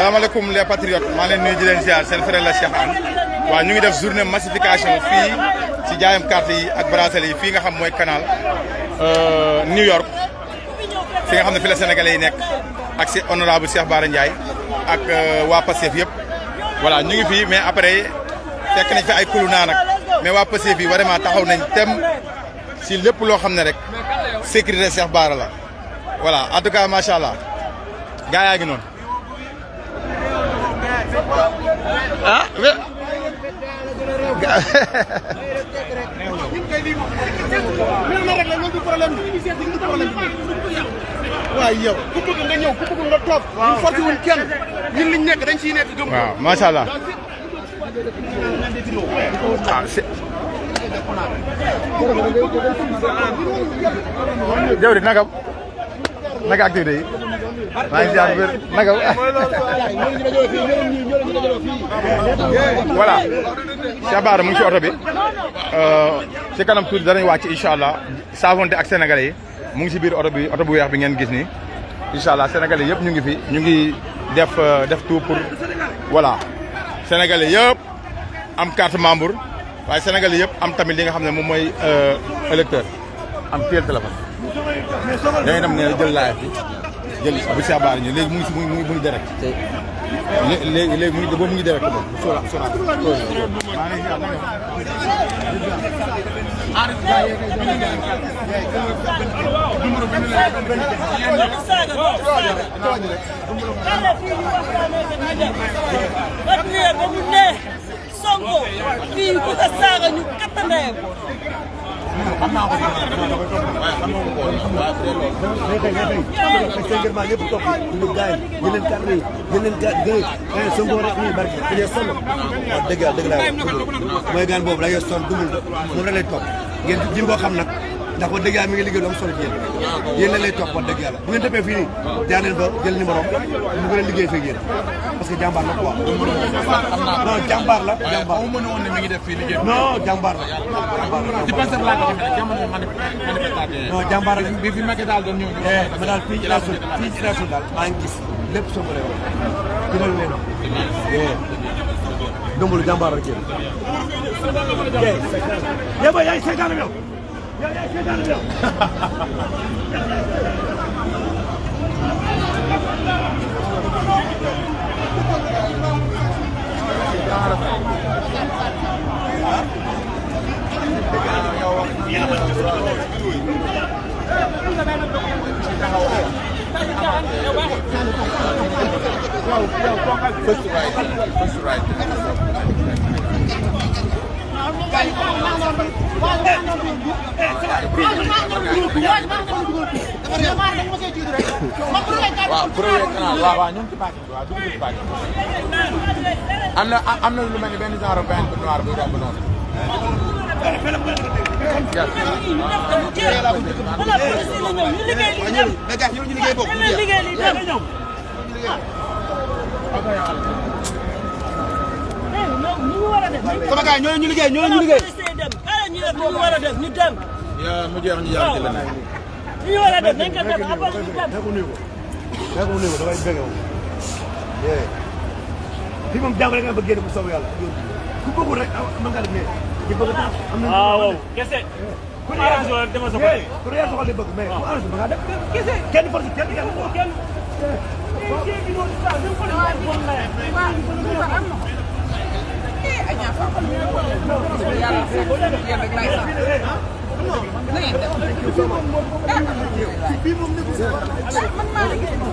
salaamaaleykum les patriotes maa leen nuyu di leen ziar seen frère la Cheikh Anne waaw ñu ngi def journée massification fii ci jaayam carte yi ak bracelet yi fii nga xam mooy canal New York fi nga xam ne fi la sénégalais yi nekk ak si honorable Cheikh Bara Ndiaye ak waa Pastef yëpp voilà ñu ngi fii mais après fekk nañ fi ay kuluna nag mais waa Pastef yi vraiment taxaw nañ tem si lépp loo xam ne rek sécurité Cheikh Bara la voilà en tout cas macha allah gaa yaa ngi noonu ah waaw yow ku bëgg nga ñëw ku bëgg nga toog ñu forcé wuñ kenn ñun liñ nekk dañ ciy nekk gëm waaw macha allah ah c'est jawri naka activité yi maa ngi ziar wér naka voilà Cheikh Bara mu ngi ci oto bi ci kanam tuuti danañ wàcc incha allah savonte ak sénégalais yi mu ngi si biir oto bi oto bu weex bi ngeen gis ni incha allah sénégalais yëpp ñu ngi fi ñu ngi def tout pour voilà sénégalais yëpp am carte membre waaye sénégalais yëpp am tamit li nga xam ne moom mooy électeur am téel téléphone da ngay dem ne jël live bi jël bu Cheikh Bara ñu léegi mu ngi direct léegi mu ngi direct moom sora Sonko fii ku ko saaga ñu kattandeem mooy gaan boobu la son dumul moom rek lay topp ngeen jim boo xam nag ndax wax dëgg yàlla mi ngi liggéey lu am solo ci yéen la lay topp wax dëgg yàlla bu ngeen defee fii nii jaar leen fa jël numéro mu gën a liggéey fekk yéen parce que jàmbaar la quoi non jàmbaar la jàmbaar mën woon ne mi ngi def fii liggéey non jàmbaar la ci penseur laa ko defee jamono manifestation non jàmbaar la bi fi Macky daal doon ñëw ma daal fii ci rasul daal maa ngi gis lépp Sonko lay wax dimbali leen Dumbul jàmbaar la kii yow ba yaay seetaan yow yaay seetaan yow waaw ñoom ci bàcc bi waaw dugg ci bàcc am na lu mel ni benn genre benn bu noir bu romb noonu sama gars ñoo ñu liggéey ñoo ñu liggéey ñu war a def ñu dem mu jeex ñu jaar ci leneen ñu war a def nañ ko def après ñu dem ko nuyu damay bëgg moom fii moom jàmm rek nga bëgg génn bu soobee yàlla ku bëggul rek mën nga def ne di bëgg tax am na waaw kese ku ne yaa soxla dama soxla ku ne yaa soxla di bëgg mais ku arrangé ba nga def kese kenn force kenn kenn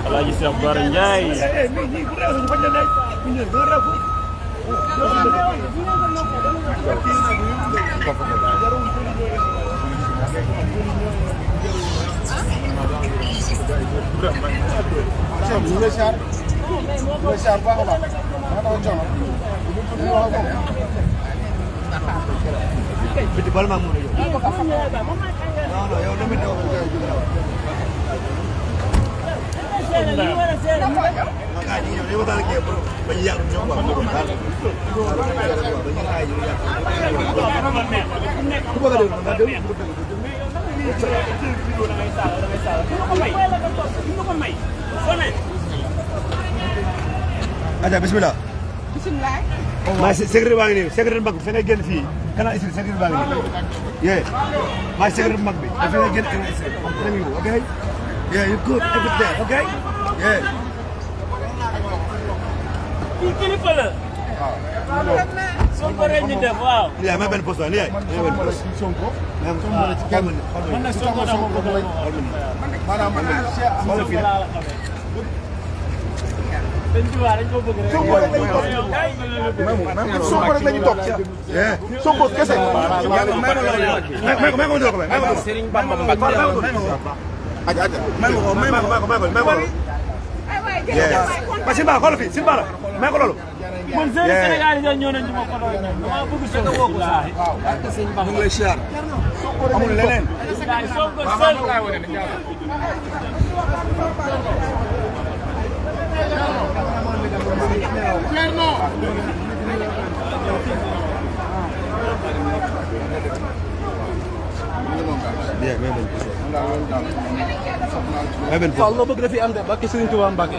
Alaaji Cheikh Bara Ndiaye biti bal maa mun a yow non non yow damit yow gaa ñi ñëw daal kee ba ñu yàq ñoom wax dëgg daal ba ñu xaay ñu yàq ku bëgg a déglu nga déglu ku bëgg aja bismillah. bismillah. maa secrétaire baa ngi nii secrétaire mag bi fa ngay génn fii kana ici secrétaire baa ngi nii. yee maa secrétaire mag bi dafa ngay génn kana ici ok. yeah you good everything ok. yeah. kii kilifa la. Sonko rek ñu def waaw. Ndiaye may benn poste waay Ndiaye may benn poste. Sonko. man nag Sonko dama ko bëgg. maanaam xoolal fii nag. dañ ko bëgg rek. Sonko rek la ñu toog. Sonko kese. may ko Serigne Bamba Mbacké. Simba xoolal fii Simba la may ko loolu. man Sénégal yi ñëw nañ ci ma photo ak ñoom dama bëgg Sonko waaw. mu ngi lay siyaar. amul leneen. Sonko seul. waaw loo bëgg dafiy am de barke Serigne Touba Mbacké.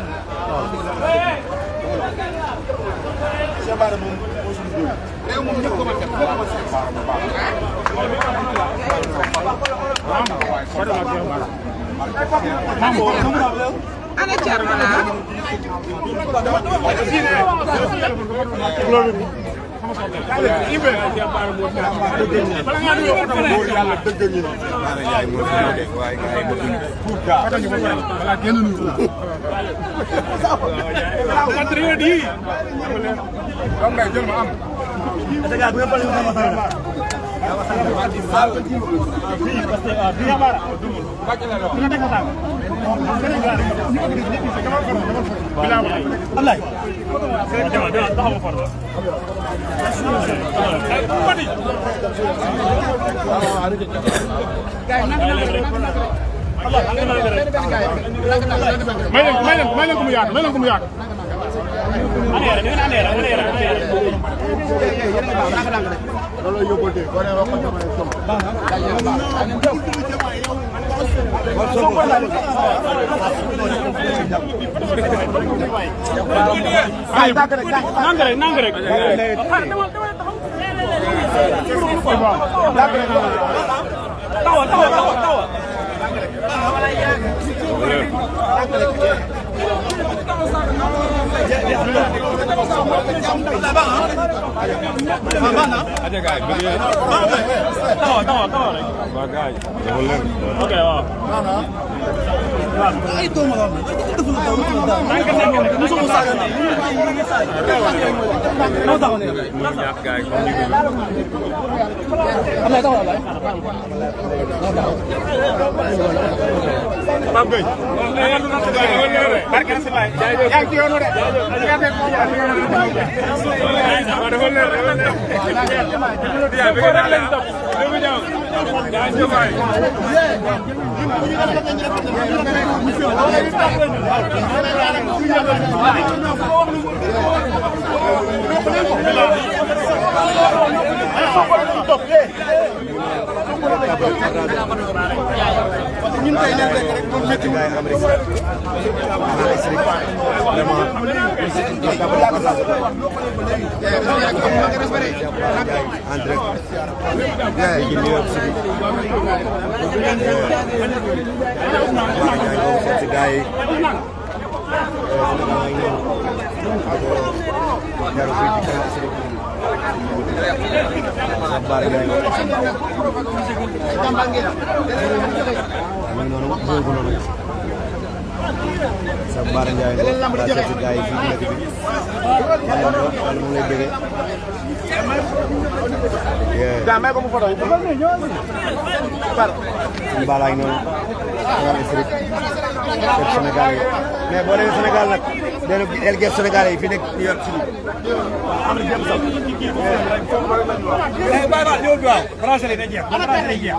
ana Thierno Nala. may leen ko mu yaatu. nang rek tawa Bara Ndiaye daa seeti gars yi fii ci dëkk bi wala mu ngi lay bëggee. daa may ko mu photo yi. Mbala ak noonu nga ne Serigne fekk Sénégal yi mais boo demee Sénégal nag dana el gerte Sénégal yi fi nekk New York City am na jëm sax. bàyyi ba ñëw bi waaw français lay jeex français lay jeex.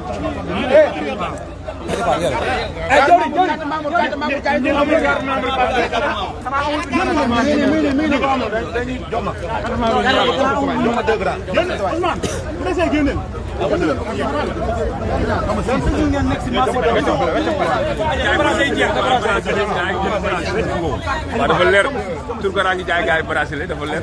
ñu ma dëgg daal. waaw dafa leer Tounkara ngi jaay gars yi bracelet dafa leer.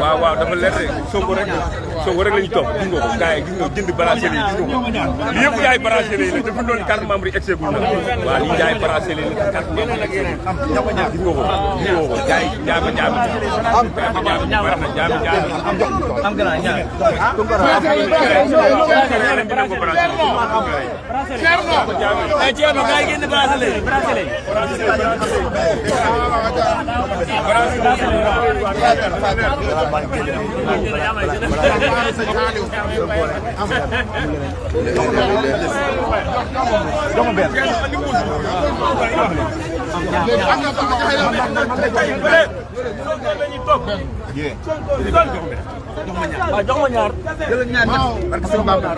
waaw waaw dafa leer de Sonko rek la ñu topp gis nga ko gars yi gis nga jënd bracelet yi gis nga ko lii yëpp jaay bracelet yi la dafa doon carte membre yi excès gul na waaw lii jaay bracelet yi la carte membre yi excès gis nga ko jaay jaama bari na am gën a ñaar Thierno gars yi génn bracelet jox ma ñaar barke Sëñ Bamba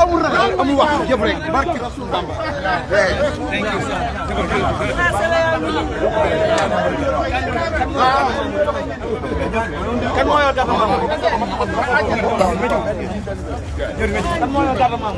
amul ragal amul wax jëf rek barke Sëñ Bamba kan moo yor dara maam kan moo yor dara maam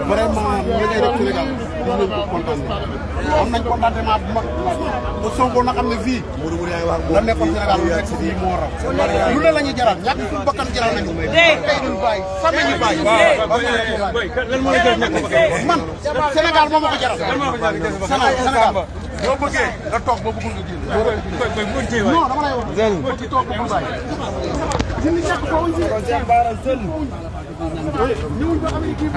vraiment ñu ngi def Sénégal ñu ngi kontaan am nañ contentement bu mag ba Sonko na xam ne fii la nekkoon Sénégal lu nekk fii moo raw lu ne la ñuy jaral ñàkk suñu bakkan jaral nañu tey duñ bàyyi famille ñu bàyyi man Sénégal moo ma ko jaral Sénégal boo bëggee nga toog ba bëggul nga génn non dama lay wax ci toog ba bëggul bàyyi jindi ñàkk ko aussi ñëwuñ ba xam ne kii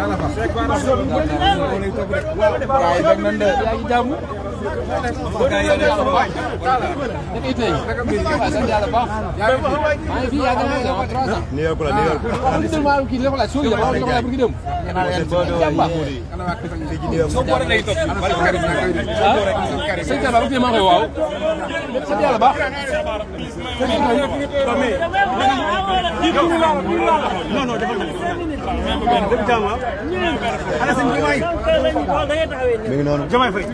mi ngi noonu Diomaye Faye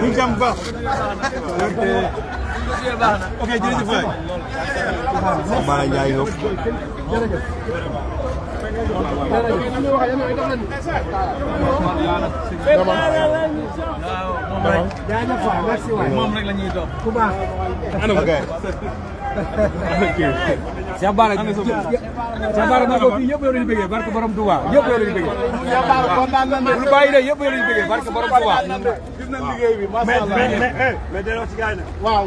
ñu ngi jàmm bu baax ok jërëjëf waay Mara Ndiaye yow moom rek la ñuy dox ku baax Cheikh Bara na ko fii yëpp yow lañu bëggee barke borom Touba yëpp yow lañu bëggee Cheikh Bara kontaan nañ lu bàyyi de yëpp yow lañu bëggee barke borom Touba gis nañ liggéey bi macha Allah mais delloo ci gaay na waaw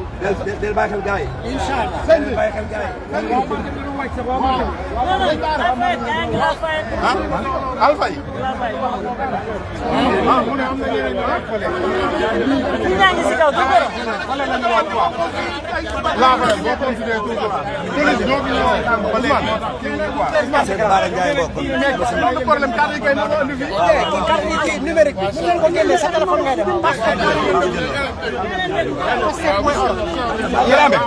del bàyyi xel gaay inshallah del bàyyi xel gaay Alpha yi mu ne am na yeneen ñaa ngi si kaw la fa boo considéré tout problème carte yi kay moo indi fi carte yi numérique bi ñu ko génne sa téléphone ngay def Dramé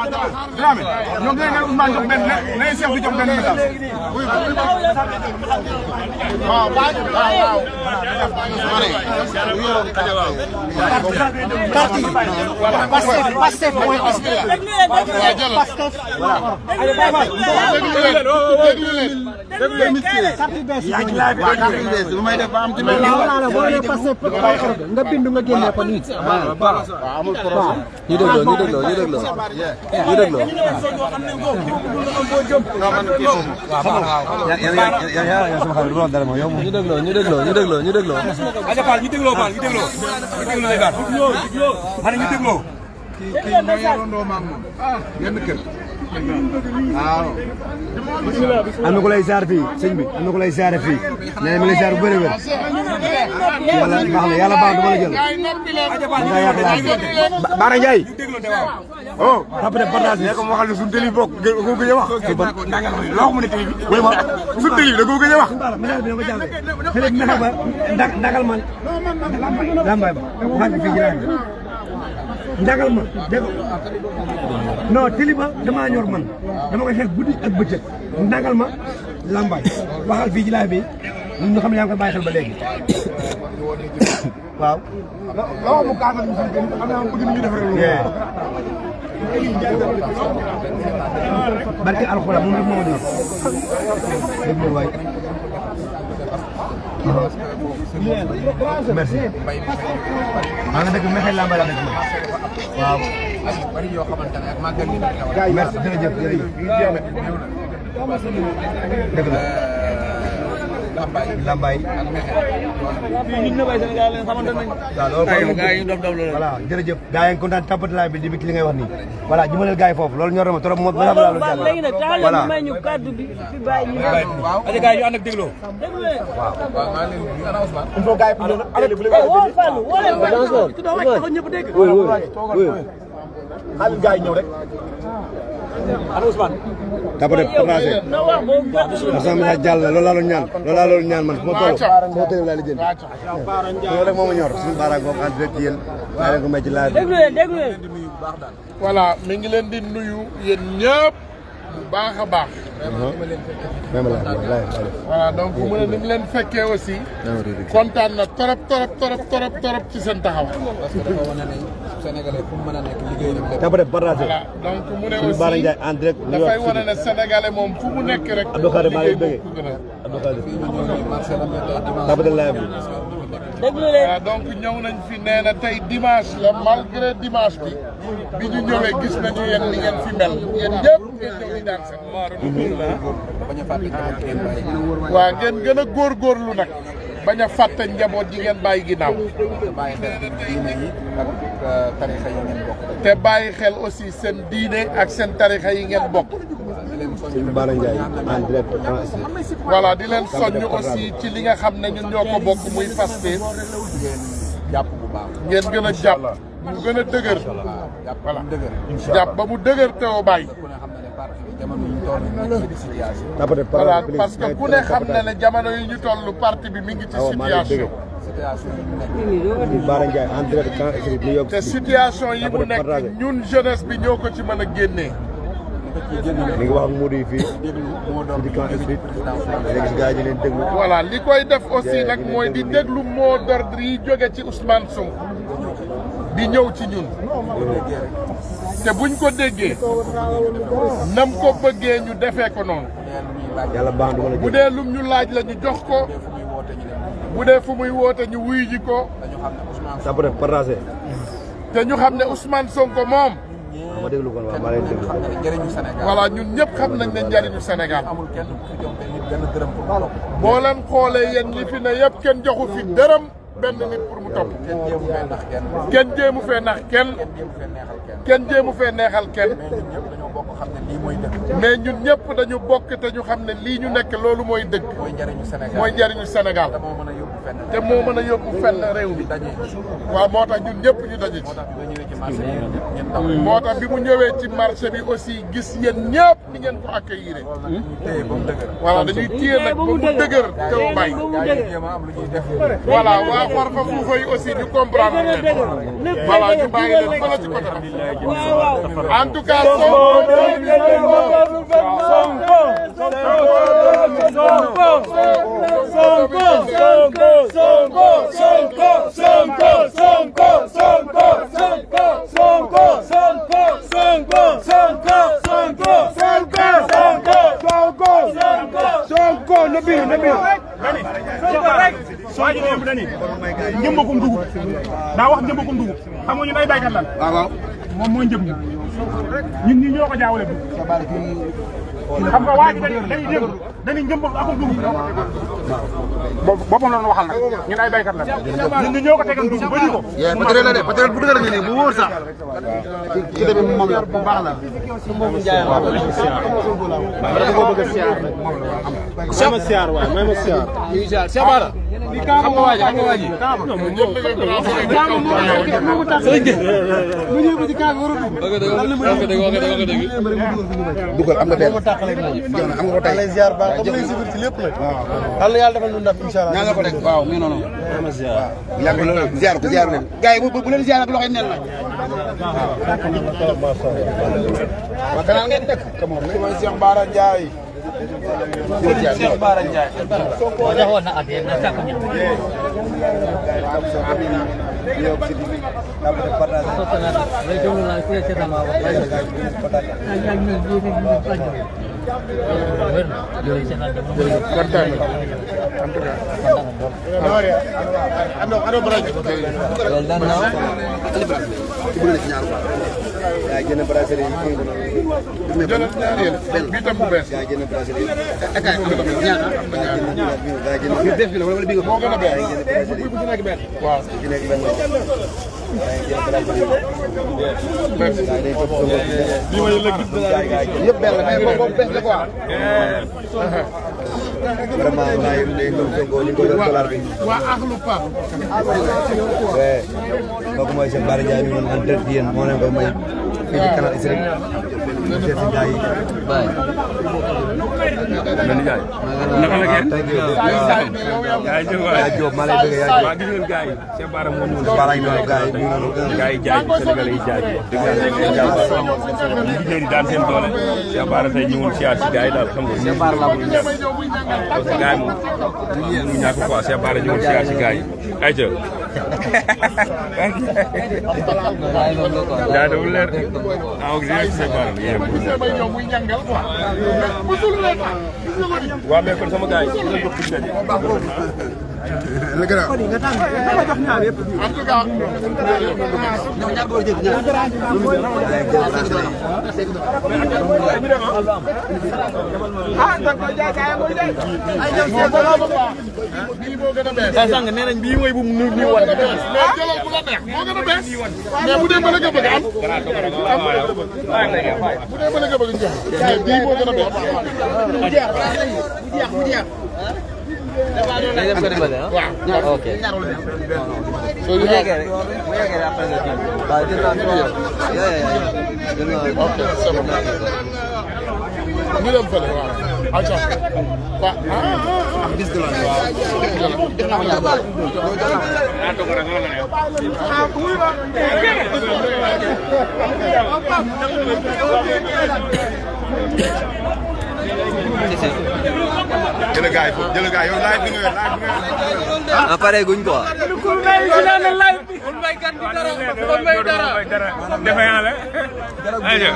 Dramé ñoom dañ ne Ousmane jox benn ne chef bi jox benn message waaw waaw carte yi Pastef mooy nga bindu nga génne ko nit amul problème ñu dégloo ñu dégloo ñu dégloo ñu dégloo ya sama xarit bu dara mo yow ñu dégloo ñu dégloo ñu dégloo ñu dégloo aja Fall ñu dégloo Fall ñu dégloo ñu dégloo lay ñu dégloo kii ñoo yorondoo maam moom genn kër waaw. am na ku lay ziar fii sëñ bi am na ku lay ziar fii nee na mi lay ziar bu bëri wér. wala baax na yàlla baax dama la jël. nga yàq laaj Baara Ndiaye. oh. après partage bi. comme waxal ne suñu télé bokk nga ko gëj a wax. loo xam ne télé bi. oui ma suñu télé bi da koo gëj a wax. message bi dama ko jàll. xëy na ba ndagal man. lambaay ba waxal bi fii ji ndagal ma dégg non télé ba damaa ñor man dama koy xeex guddi ak bëccëg ndagal ma lambaay waxal fii ji laay bi ñu xam ne yaa ngi koy bàyyi xel ba léegi waaw. la wax mu kaasal ñu suñu kër am naa bëgg ñu defaree lu barke alxuraan moom rek moo ñor dégg nga waay merci maa nga dëkk Mekhe Lambaye la dëkk waaw merci jërëjëf dëgg la Lambaye voilà jërëjëf gaa yi kontaan tapatalaay bi di bi ki li ngay wax nii voilà jumaleel gaa yi foofu loolu ñor na ma trop moo léegi nag taal la may ñu kaddu bi fi bàyyi ñu waaw ay gars yi ñu ànd ak dégloo waaw il faut gaa yi woo Fallou woo leen Fallou ñëpp dégg xaalis gaa yi ñëw rek ana Ousmane tapate placé parce que message jàll la loolu laa doon ñaan man fu ma toll foo tënk laa la jënd loolu rek moo ma ñor suñu baaraag boobu en direct yéen maa leen ko may ci laaj déglu leen voilà mi ngi leen di nuyu yéen ñëpp bu baax a baax. voilà donc mu ne ni mu leen fekkee aussi. kontaan na torop ci seen taxawaay. parce que dafa wane ne Sénégalais fu mu mën a nekk liggéey na lépp. tapate partagé voilà donc mu ne aussi Bara Ndiaye en direct dafay wane ne Sénégalais moom fu mu nekk rek. Abdou Khadir maa ngi lay liggéey bëggee moo ko gën a. Abdou Khadir fii ñu ñëw nii marché la mais tey dimanche. tapate live bi déglu leen voilà donc ñëw nañ fi nee na tey dimanche la malgré dimanche bi ñu ñëwee gis nañu yéen ni ngeen fi mel yéen ñëpp ngeen ñëw di daan seen maaru. bañ a fàtte njaboot ngeen bàyyi. waaw ngeen gën a góorgóorlu nag bañ a fàtte njaboot yi ngeen bàyyi ginnaaw. te bàyyi xel diine yi ak tarixa yi ngeen bokk. te bàyyi xel aussi seen diine ak seen tarixa yi ngeen bokk. Bara Ndiaye en direct voilà di leen soññ aussi ci li nga xam ne ñun ñoo ko bokk muy Pastef ngeen jàpp bu baax. ngeen gën a jàpp mu gën a dëgër. jàpp voilà dëgër. jàpp ba mu dëgër te oo bàyyi. ku ne xam na ne parti bi jamono yi ñu toll nii ci situation. tapate voilà parce que ku ne xam na ne jamono yi ñu toll parti bi mi ngi ci situation. situation yi ñu nekk. Bara Ndiaye en direct quand écrit New York te situation yi mu nekk ñun jeunesse bi ñoo ko ci mën a génnee. mi ngi wax ak Modou yi fii di camp écrit léegi gars yi leen déglu voilà li koy def aussi nag mooy di déglu mot d'ordre yi jóge ci Ousmane Sonko di ñëw ci ñun te buñ ko déggee nam ko bëggee ñu defee ko noonu. yàlla baax na bu dee lum ñu laaj la ñu jox ko bu dee fu muy woote ñu wuyu ji ko. tapate partagé te ñu xam ne Ousmane Sonko moom. ma déglu kon waaw maa leen déglu njëriñu Sénégal. voilà ñun ñëpp xam nañ ne njëriñu Sénégal. amul kenn ku fi jox benn dërëm pour mu topp. boo leen xoolee yéen ñi fi ne yëpp kenn joxu fi dërëm benn nit pour mu topp. kenn jéemu fee nax kenn. kenn jéemu fee nax kenn. kenn jéemu fee neexal kenn. kenn jéemu fee neexal kenn. mais ñun ñëpp dañoo bokk xam ne lii mooy dëgg. mais ñun ñëpp dañu bokk te ñu xam ne lii ñu nekk loolu mooy dëgg. mooy njëriñu Sénégal. mooy njëriñu Sénégal. te moo mën a yóbbu fenn. te moo mën a yóbbu fenn réew mi. daje. waaw moo tax ñun ñëpp ñu daje ci. moo tax bi ma ñëwee ci marché moo tax bi mu ñëwee ci marché bi ngeen taw. bi aussi gis yéen ñëpp ni ngeen ko accueillir. ñu téye ba mu dëgër. voilà dañuy téye nag ba mu dëgër te mu bàyyi. gaa yi jéem a am lu ñuy def. voilà waa xor fa fuufa yi aussi ñu comprendre leen. voilà ñu bàyyi leen fële ci côté en tout cas waa ji démb dani njëmbakum dugub daa wax njëmbakum dugub xam nga ñun ay baykat lan waaw moom mooy njëmb ñun ñi ñoo ko jaawale dugub xam nga waa ji dañuy njëmbal ak dugub boppam la ñu waxal nag ñun ay baykat la ñun ñoo ko tegal dugub ba ñu ko. peut-être la de peut-être bu dëgër nga nii bu wóor sax. ci demee moom la bu baax la. sama siyaar waay may ma siyaar. Cheikh Bara xam nga waaji dugal am nga benn am nga ko tey lay ziar baax xam lay sifir ci lépp nag waaw yàlla defal ñu ndam inshallah ñaan la ko rek waaw mi noonu yàgg la ziar ko ziar leen gars yi bu leen ziar ak loxoy nel nag waaw kanal ngeen dëkk comme mooy Cheikh Bara Ndiaye Cheikh Bara Ndiaye waxoon na at na sàkk ñi yaa jënd brasserie yi bi tam bu bees yaa jënd brasserie yi akay ñaana yaa jënd bi def bi la wala bi nga moo gën a bees bu ci nekk benn waaw ci nekk benn yaa jënd brasserie bi may lëg yëpp benn mais boobu bees la quoi vraiment ngaay lay ko Sonko ñu ko yor dollar bi waa axlu pap ouais kooku mooy Cheikh Bara Ndiaye mi noonu entretien moo leen koy may fii ci canal Isri seet si gars yi naka la ngeen. yaa Diop maa lay bëgg yaa waa gis ngeen gars yi Cheikh Bara moo ñëw. Bara yi noonu gars yi mi noonu gars yi jaay Sénégalais yi jaay dëgg la ñu liggéey di daan seen doole Cheikh Bara tey ñëwoon siyaar si gars yi daal xam nga Cheikh Bara laa bëgg ñàkk parce que gars yi moom ñu ñàkk quoi Cheikh Bara ñëwoon siyaar si gars yi ayca daa dafa leer ah ok Cheikh Bara waaw mais kon sama gars yi dina jox buñ la gën a en tout cas bii moo gën a bees sang nee nañ bii mooy bu mu nii war mais jëlal bu la neex moo gën a bees mais bu dee mën nga bëgg am bu dee mën nga bëgg jox mais bii moo gën a bees dañ dem ko dimbale ah waaw ok soo ñu yeggee rek bu yeggee rek après nga kii waaw jël naa jël naa ok c'est bon ñu dem fële waaw ayca waaw bis de la jël gars yi foofu jël gars yow live bi nga yor live bi nga yor. ah pare guñ quoi defe naa la ayca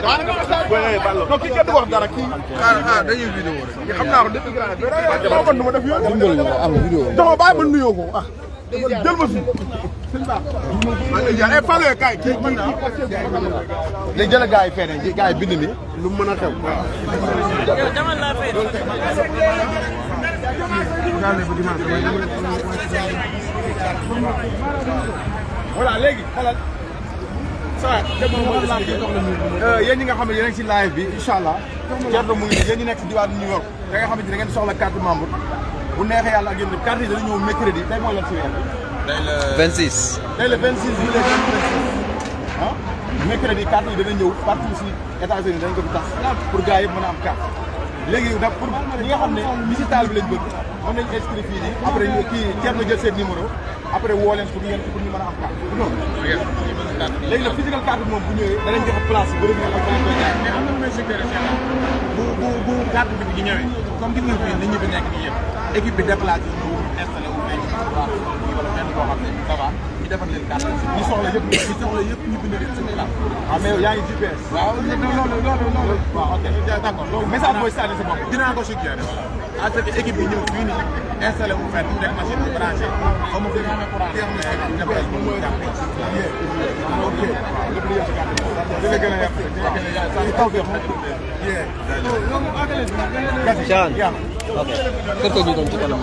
non kii kenn du wax dara kii. dañuy vidéo rek xam naa ko depuis grand bi man du ma def yoon. am vidéo dama bàyyi ma nuyoo ko ah. jël ma fi. eh Fallou kay kii léegi jël gars yi fee ne gars yi bind ni lu mën a xew. voilà léegi xoolal saa yéen ñi nga xam ne yéen a ngi si live bi incha allah Thierno mu ngi nii yéen ñi nekk si diwaanu New York da nga xamante ne ngeen soxla carte membre bu neexee yàlla ak yéen carte yi dañu ñëw mercredi tey mooy lan si weer. tey le 26 tey le 26 juillet 2026 ah mercredi carte yi dana ñëw partout si États-Unis dañ ko fi tas pour gars yëpp mën a am carte léegi nag pour ñi nga xam ne visital bi lañ bëgg mën nañu inscrire fii nii après ñu kii Thierno jël seen numéro après woo leen pour ñu mën a am carte du noonu. léegi nag physical carte bi moom bu ñëwee danañ joxe place yi bëri na ak koy jaay mais am na lu may suggéré bu carte bi di ñëwee comme gis nga fii nit ñi fi nekk nii yëpp équipe bi déplacé ñu installé wu fay wala fenn boo xam ne ça va defal leen carte. ñi soxla yëpp ñu bind leen seen carte. ah mais yow yaa ngi GPS. waaw loolu. waaw ok d'accord loolu message booy sànni sa bopp. dinaa ko suggéré voilà. à ce que équipe bi ñëw fii nii installé wu fenn teg machine bi branché xaw ma fi mu nekk courant ok dina gën a yàq dina gën a yàq saa yu taw bi Caan. ok. kër ko ñu doon ci kanam.